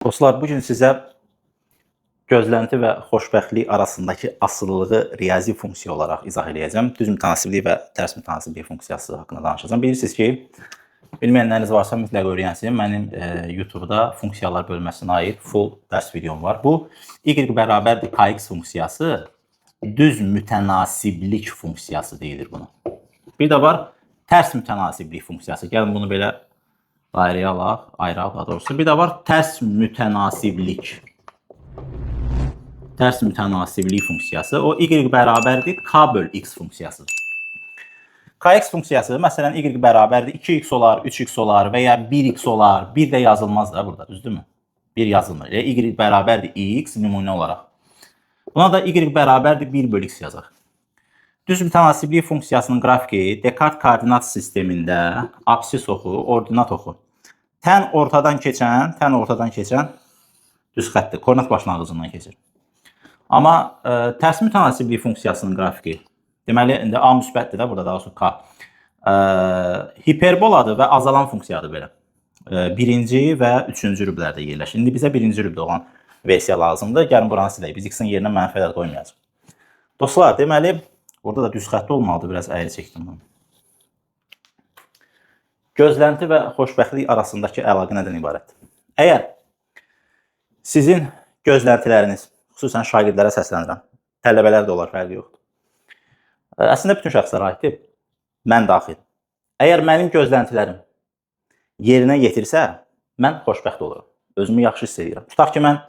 Dostlar, bu gün sizə gözlənti və xoşbəxtlik arasındakı asılılığı riyazi funksiya olaraq izah eləyəcəm. Düz mütənasiblik və tərs mütənasiblik funksiyası haqqında danışacağam. Bilirsiniz ki, bilməyənləriniz varsa mütləq öyrənsin. Mənim YouTube-da funksiyalar bölməsinə aid full dərs videom var. Bu y bərabərdir kx funksiyası düz mütənasiblik funksiyası deyilir buna. Bir də var tərs mütənasiblik funksiyası. Gəlin bunu belə dairəyə alaq, ayıraq daha doğrusu. Bir də var tərs mütənasiblik. Tərs mütənasiblik funksiyası. O y bərabərdir k böl x funksiyasıdır. Kx funksiyası məsələn y bərabərdir 2x olar, 3x olar və ya 1x olar. 1 də yazılmaz da burada, düzdürmü? 1 yazılmır. Elə y bərabərdir x nümunə olaraq. Buna da y bərabərdir 1 böl x yazaq. Düz mütənasiblik funksiyasının qrafiki Dekart koordinat sistemində absis oxu, ordinat oxu. Tən ortadan keçən, tən ortadan keçən düz xəttdir. Koordinat başlanğıcından keçir. Amma tərs mütənasiblik funksiyasının qrafiki, deməli indi A müsbətdir də burada daha doğrusu K. Hiperboladır və azalan funksiyadır belə. Birinci və üçüncü rüblərdə yerləşir. İndi bizə birinci rübdə olan versiya lazımdır. Gəlin buranı silək. Biz x-in yerinə mənfi ədəd qoymayacağıq. Dostlar, deməli burada da düz xətti olmalıdır. Biraz əyri çəkdim bunu. Gözlənti və xoşbəxtlik arasındakı əlaqə nədən ibarətdir? Əgər sizin gözləntiləriniz, xüsusən şagirdlərə səslənirəm, tələbələr də olar, fərqi yoxdur. Əslində bütün şəxslərə aiddir, mən daxil. Əgər mənim gözləntilərim yerinə yetirsə, mən xoşbəxt oluram. Özümü yaxşı hiss edirəm. Tutaq ki, mən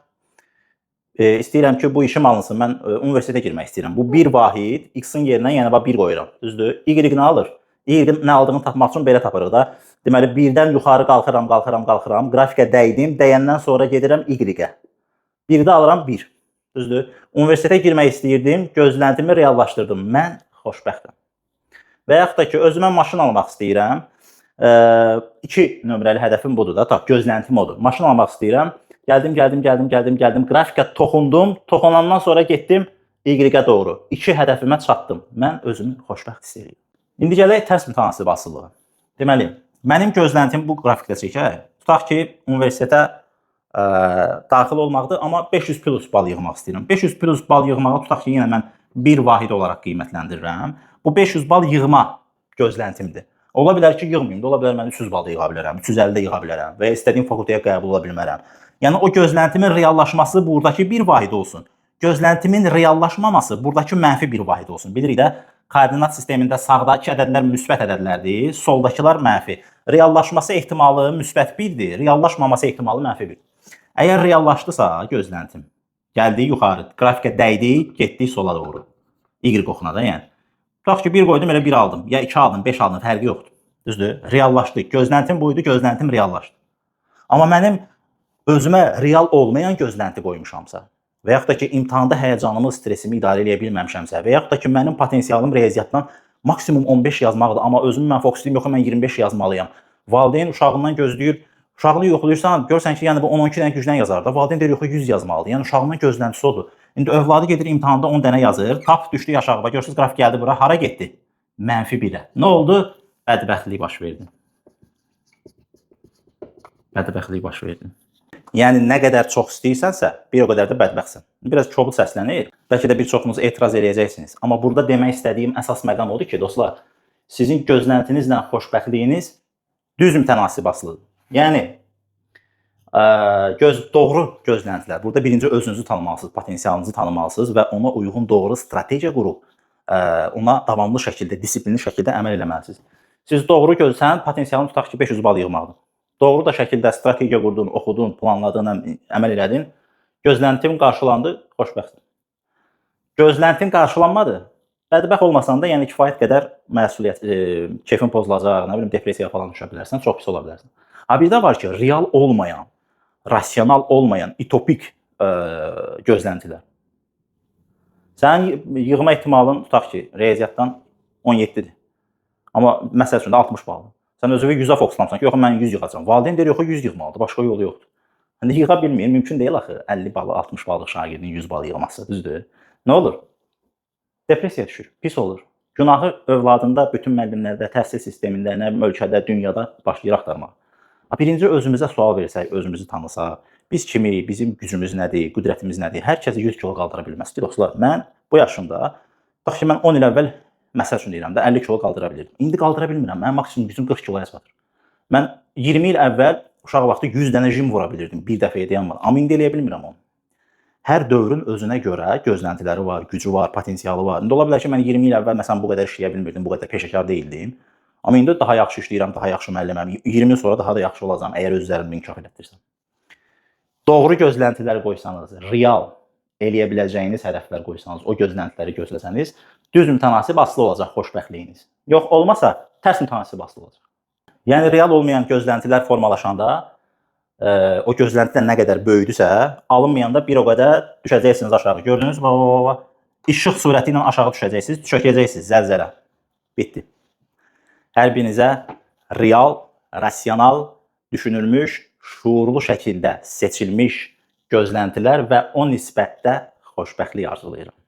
istəyirəm ki, bu işim alınsın. Mən universitetə girmək istəyirəm. Bu bir vahid, x-in yerinə yəni bax 1 qoyuram. Düzdür? Y nə alır? Y-in nə aldığını tapmaq üçün belə tapırıq da. Deməli 1-dən yuxarı qalxıram, qalxıram, qalxıram. Qrafikə dəydim. Dəyəndən sonra gedirəm Y-ə. 1-də alıram 1. Düzdür? Universitetə girmək istəyirdim, gözləntimi reallaşdırdım. Mən xoşbəxtəm. Və yaxud da ki, özümə maşın almaq istəyirəm. 2 nömrəli hədəfim budur da, tutaq, gözləntim odur. Maşın almaq istəyirəm. Gəldim, gəldim, gəldim, gəldim, gəldim. Qrafikə toxundum. Toxunandan sonra getdim Y-ə doğru. 2 hədəfimə çatdım. Mən özümü xoşbəxt hiss edirəm. İndi gələk tərs mütənasib asılılığa. Deməli, mənim gözləntim bu qrafikdə çəkək. Tutaq ki, universitetə daxil olmaqdır, amma 500 plus bal yığmaq istəyirəm. 500 plus bal yığmağı tutaq ki, yenə mən bir vahid olaraq qiymətləndirirəm. Bu 500 bal yığma gözləntimdir. Ola bilər ki, yığmayım da, ola bilər mən 300 bal da yığa bilərəm, 350 də yığa bilərəm və ya istədiyim fakültəyə qəbul ola bilmərəm. Yəni o gözləntimin reallaşması buradakı bir vahid olsun. Gözləntimin reallaşmaması buradakı mənfi bir vahid olsun. Bilirik də, koordinat sistemində sağdakı ədədlər müsbət ədədlərdir, soldakılar mənfi. Reallaşması ehtimalı müsbət 1-dir, reallaşmaması ehtimalı mənfi 1. Əgər reallaşdısa gözləntim, gəldik yuxarı, qrafikə dəydik, getdik sola doğru. Y oxuna da yəni. Tutaq ki, 1 qoydum, elə 1 aldım, ya 2 aldım, 5 aldım, fərqi yoxdur. Düzdür? Reallaşdı. Gözləntim bu idi, gözləntim reallaşdı. Amma mənim özümə real olmayan gözlənti qoymuşamsa və yaxud da ki, imtahanda həyəcanımı, stresimi idarə eləyə bilməmişəmsə və yaxud da ki, mənim potensialım riyaziyyatdan maksimum 15 yazmaqdır, amma özümü mən fokuslayım, yox, mən 25 yazmalıyam. Valideyn uşağından gözləyir, uşağını yoxlayırsan, görsən ki, yəni bu 10-12 dənə gücdən yazar da, valideyn deyir, yox, 100 yazmalıdır. Yəni uşağının gözləntisi odur. İndi övladı gedir imtahanda 10 dənə yazır, tap düşdü aşağı, bax, görürsüz qrafik gəldi bura, hara getdi? Mənfi 1-ə. Nə oldu? Bədbəxtlik baş verdi. Bədbəxtlik baş verdi. Yəni nə qədər çox istəyirsənsə, bir o qədər də bədbəxtsən. Biraz kobud səslənir. Bəlkə də bir çoxunuz etiraz eləyəcəksiniz. Amma burada demək istədiyim əsas məqam odur ki, dostlar, sizin gözləntinizlə xoşbəxtliyiniz düz mütənasib asılıdır. Yəni doğru gözləntilər. Burada birinci özünüzü tanımalısınız, potensialınızı tanımalısınız və ona uyğun doğru strategiya qurub ona davamlı şəkildə, disiplinli şəkildə əməl eləməlisiniz. Siz doğru gözlən, potensialını tutaq ki, 500 bal yığmaqdır. Doğru da şəkildə strategiya qurdun, oxudun, planladın, əməl elədin. Gözləntim qarşılandı, xoşbəxtsən. Gözləntin qarşılanmadı. Bədbəxt olmasan da, yəni kifayət qədər məsuliyyət, kefin pozulacaq, nə bilim, depressiyaya falan düşə bilərsən, çox pis ola bilərsən. Ha bir də var ki, real olmayan, rasional olmayan, ütopik gözləntilər. Sənin yığma ehtimalın tutaq ki, riyaziyyatdan 17-dir. Amma məsəl üçün də 60 baldır. Sən özünü 100-ə fokuslamısan ki, yox, mən 100 yığacam. Valideyn deyir, yox, 100 yığmalıdır, başqa yolu yoxdur. İndi yığa bilmir, mümkün deyil axı 50 balı, 60 ballıq şagirdin 100 bal yığması, düzdür? Nə olur? Depressiyaya düşür, pis olur. Günahı övladında, bütün müəllimlərdə, təhsil sistemində, nə bilim, ölkədə, dünyada başlayır axtarmağa. Birinci özümüzə sual versək, özümüzü tanısaq, Biz kimik, bizim gücümüz nədir, qüdrətimiz nədir? Hər kəs 100 kilo qaldıra bilməz ki, dostlar. Mən bu yaşımda, tutaq ki, mən 10 il əvvəl məsəl üçün deyirəm də 50 kilo qaldıra bilirdim. İndi qaldıra bilmirəm. Mənim maksimum gücüm 40 kiloya çatır. Mən 20 il əvvəl uşaq vaxtı 100 dənə jim vura bilirdim bir dəfəyə dayanmadan. Amma indi eləyə bilmirəm onu. Hər dövrün özünə görə gözləntiləri var, gücü var, potensialı var. İndi ola bilər ki, mən 20 il əvvəl məsələn bu qədər işləyə bilmirdim, bu qədər peşəkar deyildim. Amma indi daha yaxşı işləyirəm, daha yaxşı müəlliməm. 20 il sonra daha da yaxşı olacağam əgər öz üzərimdə inkişaf elətdirsəm. Doğru gözləntilər qoysanız, real eləyə biləcəyiniz hədəflər qoysanız, o gözləntiləri gözləsəniz, düz mütənasib asılı olacaq xoşbəxtliyiniz. Yox olmasa tərs mütənasib asılı olacaq. Yəni real olmayan gözləntilər formalaşanda, o gözləntilər nə qədər böyüdüsə, alınmayanda bir o qədər düşəcəksiniz aşağı. Gördünüz? Bax, bax, bax. İşıq sürəti ilə aşağı düşəcəksiniz, çökəcəksiniz, zəlzələ. Bitdi. Hər birinizə real, rasional, düşünülmüş, şuurlu şəkildə seçilmiş gözləntilər və o nisbətdə xoşbəxtlik arzulayıram.